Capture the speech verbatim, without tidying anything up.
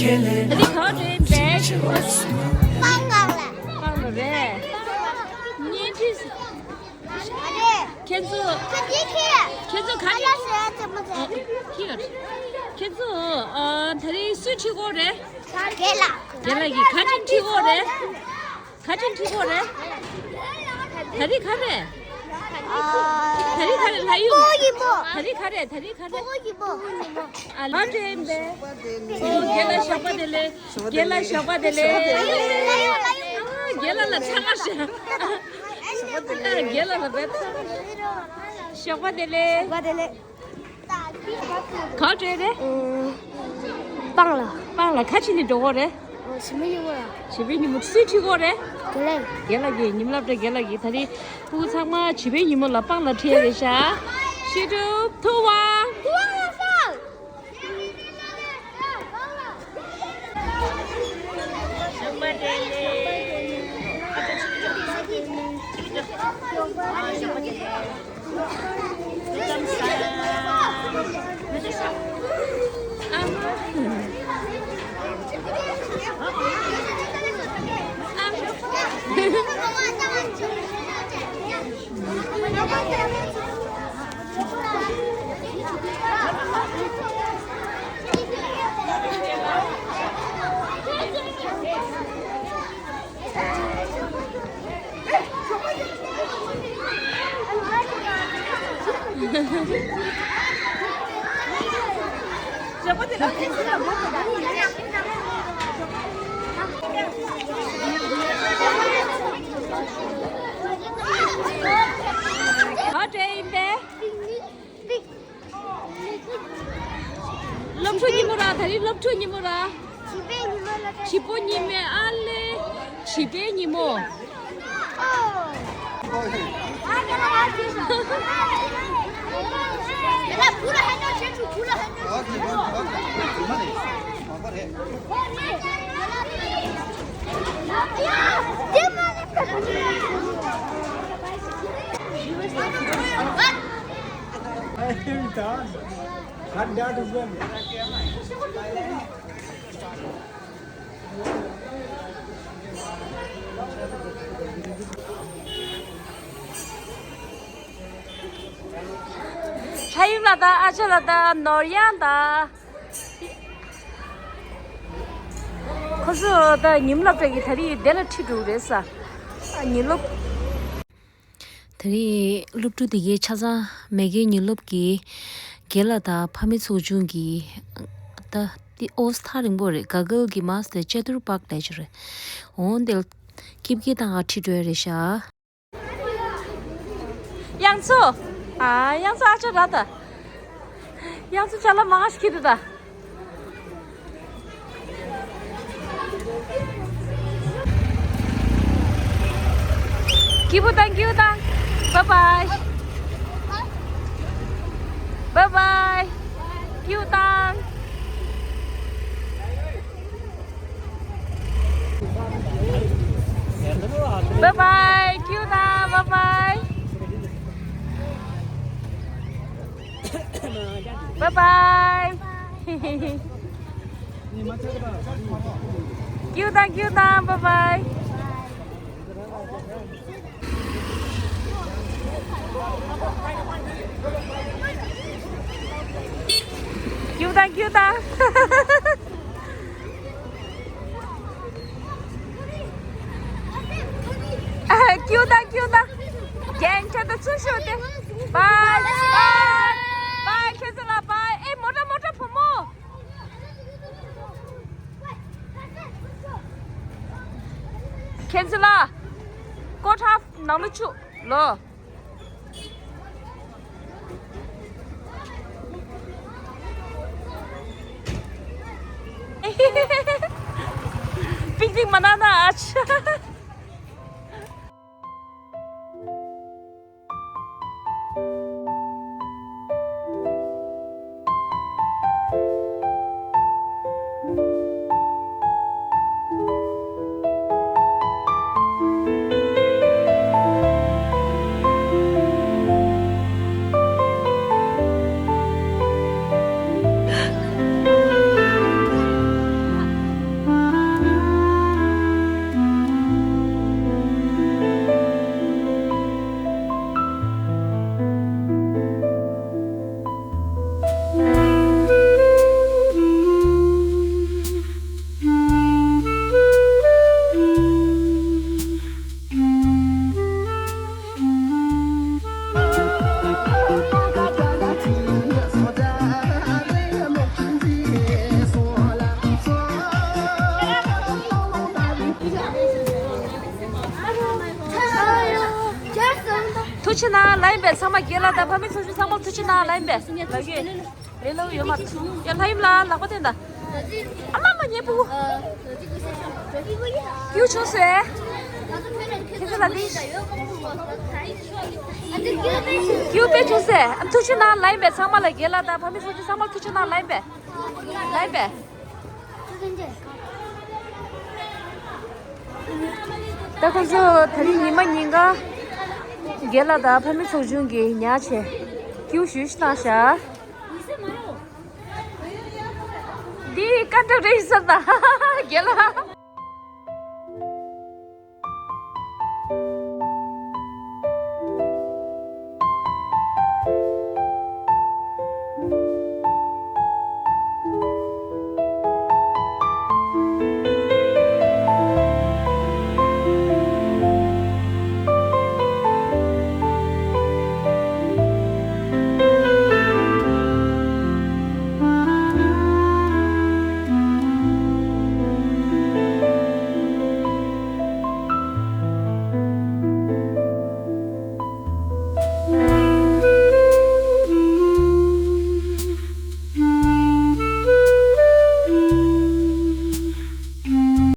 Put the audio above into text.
འདི་ག་རེད་པས། སྤང་ལ། སྤང་ལ་རེད། བརྙན་འཕྲིན། རེད། ཁྱེད་ཚོ། ཁྱེད་ཚོ་ག་རེ། ཁྱེད་ཚོ་ག་རེ། ཁྱེད་ཚོ་ཨ་ད་རེས་སུས་ཁྲིད་གོ་རེད། རྒན་ལགས། རྒན་ལགས་ཀྱིས་ག་རེ་ཁྲིད་གོ་རེད། ག་ཅིག་ཁྲིད་དགོས་རེད། ད་རིག་ག་རེད། ད་རིག་ག་རེད་ལྷ་ཡུལ། ད་རིག་ག་རེད། ད་རིག་ག་རེད། ཨ་ལ་དྲན་པས། ཨོ་རྒན་ལགས་ཞོགས་པ་བདེ་ལེགས། རྒན་ལགས་ཞོགས་པ་བདེ་ལེགས། རྒན་ལགས་ལ་ཚ་ག་ཤ། རྒན་ལགས་ལ་བས་ཚ་ག་ཤ། ཞོགས་པ་བདེ་ལེགས། ཞོགས་པ་བདེ་ལེགས། ག་བྲོས་རེད། སྤང་ལ། སྤང་ལ་ཁ་ཕྱེ་ནས་འགྲོ་གོ་རེད། བྱིས་པའི་ཉིན་མོ་ར། བྱིས་པའི་ཉིན་མོ་སུས་ཁྲིད་གོ་རེད། དེ་ལས། རྒན་ལགས་ཀྱིས་ཉིན་མོ་སློབ་གྲྭ་རྒན་ལགས་ཀྱིས་ད་རིང་ཕྲུ་གུ་ཚང་མ་བྱིས་པའི་ཉིན་མོ་ལ་སྤང་ལ་ཁྲིད་ཡ་རེད་ཤག་བཤད་སྒྲུབ་ཐུབ་བ། ག་འདྲ་ཡིན་པས། སློབ་ཕྲུག་ཉིན་མོ་ར། ད་རིང་སློབ་ཕྲུག་ཉིན་མོ་ར། བྱིས་པའི་ཉིན་མོ་ལ། བྱིས་པོ་ཉིན་མོ་ཨ་ལེ། བྱིས་པའི་ཉིན་མོ། ལྷ་ཡུམ་ལགས་དང་ཨ་ཅག་ལགས་དང་ནོར་གཡང་དང་། ཁོ་ཚོ་ད་ཉིན་སློབ་གྲྭ་གི་ད་རིང་འདི་ལ་ཁྲིད་འགྲོ་གི་རེད་ས། ཉིན་སློབ། ད་རིང་སློབ་ཕྲུག་དེ་གའི་ཆ་ཚང་མེ་གའི་ཉིན་སློབ་ཀྱི་རྒན་ལགས་དང་ཕ་མའི་ཚོགས་ཆུང་གི་ད་ཏི་ཨོ་སི་ཐག་རིང་པོ་རེད། ག་གལ་གྱི་མ་སྟེ་ཅ་དུར་པག་ལས་ཆུ་རེད། འོང་དེ་ལ་ཀིབ་ཀི་དང་ཁྲིད་འགྲོ་ཡ་རེད་ཤག་དབྱངས་མཚོ། ཨ་དབྱངས་མཚོ་ཨ་ཅག་ར་ད། དབྱངས་མཚོ་ཅ་ལག་མང་ཞིག་འཁྱེར་འདུག་ད། སྐྱིད་པོ་བཏང་། སྐྱིད་པོ་བཏང་། Bye bye. Bye bye. སྐྱིད་པོ་བཏང་། Bye bye. སྐྱིད་པོ་བཏང་། Bye bye. Bye bye. སྐྱིད་པོ་བཏང་། སྐྱིད་པོ་བཏང་། Bye bye. སྐྱིད་པོ་བཏང་། སྐྱིད་པོ་བཏང་། སྐྱིད་པོ་བཏང་། སྐྱིད་པོ་བཏང་། རྒན་ཁྱེད་ཚོ་ཚུར་ཤོག་སྟེ། Bye bye. Bye. ཁྱེད་ཚོ་ལ་bye. ཨེ་མོ་ཊ་མོ་ཊ་བུ་མོ། ཁྱེད་ཚོ་ལ་ཀོ་ཁྲ་ནང་ལ་བཅུག་ལོ། པིག་ནིག་མ་གནང་ན་ཨ་ཆ། ཐུགས་རྗེ་གནང་། ལ་ཡིན་པས་ཚང་མ་རྒན་ལགས་དང་ཕ་མེས་ཚོགས་ཆུང་ཚང་མར་ཐུགས་རྗེ་གནང་། ལ་ཡིན་པས་ལ་གི་ལས་སླ་པོ་ཡོད་མ་རེད། ཡ་ལ་ཡིན་ལ་ལག་པ་བསྟན་ད། ཨ་མ་མ་ཉེ་པོ། ཀྱུ་བྱུང་ཟེར། ཁྱེད་ཚོ་ལ་འདི། ཀྱུ་དཔེ་བྱུང་ཟེར། ཨ་ཐུགས་རྗེ་གནང་། ལ་ཡིན་པས་ཚང་མ་ལ་རྒན་ལགས་དང་ཕ་མེས་ཚོགས་ཆུང་ཚང་མར་ཐུགས་རྗེ་གནང་། ལ་ཡིན་པས། ལ་ཡིན་པས། ད་ཁོང་ཚོ་དེ་རིང་ཉི་མ་ཉིན་གང་རྒན་ལགས་དང་ཕ་མེས་ཚོགས་ཆུང་གིས་ཉར་བྱས་ཀྱུ་ཞུ་ཞུ་བཏང་ཤག་འདི་ཀ་འདྲ་རེད་ཟེར་ད་རྒན་ལགས།